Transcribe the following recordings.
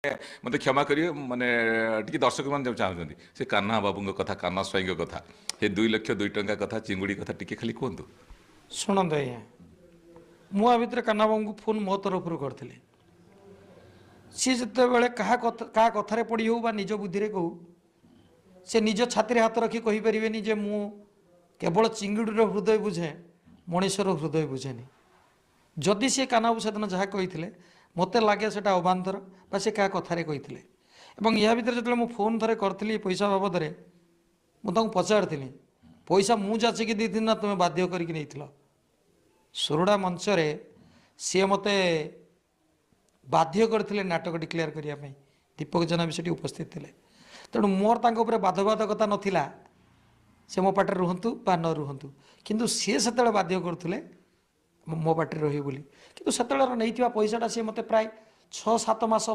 ମୋତେ କ୍ଷମା କରିବେ, ମାନେ ଟିକେ ଦର୍ଶକମାନେ ଯେଉଁ ଚାହୁଁଛନ୍ତି ସେ କାହ୍ନା ବାବୁଙ୍କ କଥା, କାହ୍ନା ସ୍ୱାଇଁଙ୍କ କଥା, ସେ 2 ଲକ୍ଷ 2 ଟଙ୍କା କଥା, ଚିଙ୍ଗୁଡ଼ି କଥା ଟିକେ ଖାଲି କୁହନ୍ତୁ। ଶୁଣନ୍ତୁ ଆଜ୍ଞା, ମୁଁ ଆ ଭିତରେ କାହ୍ନା ବାବୁଙ୍କୁ ଫୋନ୍ ମୋ ତରଫରୁ କରିଥିଲି। ସିଏ ଯେତେବେଳେ କାହା କଥା କାହା କଥାରେ ପଡ଼ି ହେଉ ବା ନିଜ ବୁଦ୍ଧିରେ କହୁ, ସେ ନିଜ ଛାତିରେ ହାତ ରଖି କହିପାରିବେନି ଯେ ମୁଁ କେବଳ ଚିଙ୍ଗୁଡ଼ିର ହୃଦୟ ବୁଝେ, ମଣିଷର ହୃଦୟ ବୁଝେନି। ଯଦି ସିଏ କାହ୍ନାବାବୁ ସେଦିନ ଯାହା କହିଥିଲେ, ମୋତେ ଲାଗେ ସେଇଟା ଅବାନ୍ତର ବା ସେ କାହା କଥାରେ କହିଥିଲେ। ଏବଂ ଏହା ଭିତରେ ଯେତେବେଳେ ମୁଁ ଫୋନ୍ ଥରେ କରିଥିଲି ପଇସା ବାବଦରେ, ମୁଁ ତାଙ୍କୁ ପଚାରିଥିଲି, ପଇସା ମୁଁ ଯାଚିକି ଦେଇଥିଲି ନା ତୁମେ ବାଧ୍ୟ କରିକି ନେଇଥିଲ? ସୁରଡ଼ା ମଞ୍ଚରେ ସିଏ ମୋତେ ବାଧ୍ୟ କରିଥିଲେ ନାଟକ ଡିକ୍ଲେୟାର କରିବା ପାଇଁ, ଦୀପକ ଜେନା ବି ସେଠି ଉପସ୍ଥିତ ଥିଲେ। ତେଣୁ ମୋର ତାଙ୍କ ଉପରେ ବାଧ୍ୟବାଧକତା ନଥିଲା, ସେ ମୋ ପାଟିରେ ରୁହନ୍ତୁ ବା ନ ରୁହନ୍ତୁ। କିନ୍ତୁ ସିଏ ସେତେବେଳେ ବାଧ୍ୟ କରୁଥିଲେ ମୋ ପାଟିରେ ରହିବେ ବୋଲି। କିନ୍ତୁ ସେତେବେଳର ନେଇଥିବା ପଇସାଟା ସିଏ ମୋତେ ପ୍ରାୟ 6 7 ମାସ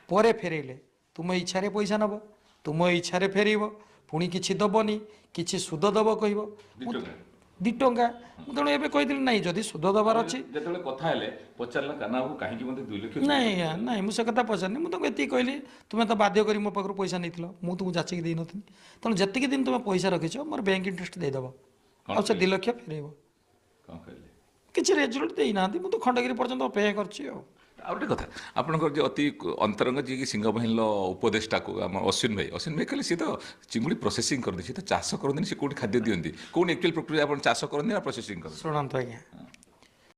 ପରେ ଫେରେଇଲେ। ତୁମ ଇଚ୍ଛାରେ ପଇସା ନେବ, ତୁମ ଇଚ୍ଛାରେ ଫେରେଇବ, ପୁଣି କିଛି ଦେବନି, କିଛି ସୁଧ ଦେବ କହିବ 2 ଟଙ୍କା। ମୁଁ ତେଣୁ ଏବେ କହିଥିଲି ନାଇଁ, ଯଦି ସୁଧ ଦେବାର ଅଛି। ଯେତେବେଳେ କଥା ହେଲେ ପଚାରିଲା କାହ୍ନା ବାବୁ କାହିଁକି ମୋତେ 2 ଲକ୍ଷ? ନାଇଁ ଆଜ୍ଞା, ନାଇଁ, ମୁଁ ସେ କଥା ପଚାରିନି। ମୁଁ ତାଙ୍କୁ ଏତିକି କହିଲି, ତୁମେ ତ ବାଧ୍ୟ କରି ମୋ ପାଖରୁ ପଇସା ନେଇଥିଲ, ମୁଁ ତୁମକୁ ଯାଚିକି ଦେଇନଥିଲି। ତେଣୁ ଯେତିକି ଦିନ ତୁମେ ପଇସା ରଖିଛ ମୋର ବ୍ୟାଙ୍କ ଇଣ୍ଟରେଷ୍ଟ ଦେଇଦେବ ଆଉ ସେ 2 ଲକ୍ଷ ଫେରେଇବ। କ'ଣ କହିଲେ? କିଛି ରେଜଲ୍ଟ ଦେଇନାହାନ୍ତି, ମୁଁ ତ ଖଣ୍ଡଗିରି ପର୍ଯ୍ୟନ୍ତ ଅପେକ୍ଷା କରିଛି। ଆଉ ଆଉ ଗୋଟେ କଥା, ଆପଣଙ୍କର ଯେ ଅତି ଅନ୍ତରଙ୍ଗ ଯିଏକି ସିଂହବାହିନୀର ଉପଦେଷ୍ଟାକୁ ଆମ ଅଶ୍ୱିନ ଭାଇ, ଅଶ୍ୱିନ ଭାଇ କହିଲେ ସିଏ ତ ଚିଙ୍ଗୁଡ଼ି ପ୍ରୋସେସିଂ କରନ୍ତି, ସିଏ ତ ଚାଷ କରନ୍ତିନି, ସେ କେଉଁଠି ଖାଦ୍ୟ ଦିଅନ୍ତି? କେଉଁଠି ଆକ୍ଚୁଆଲି ପ୍ରକୃତି ଆପଣ ଚାଷ କରନ୍ତି ନା ପ୍ରୋସେସିଂ କରନ୍ତି? ଶୁଣନ୍ତୁ ଆଜ୍ଞା,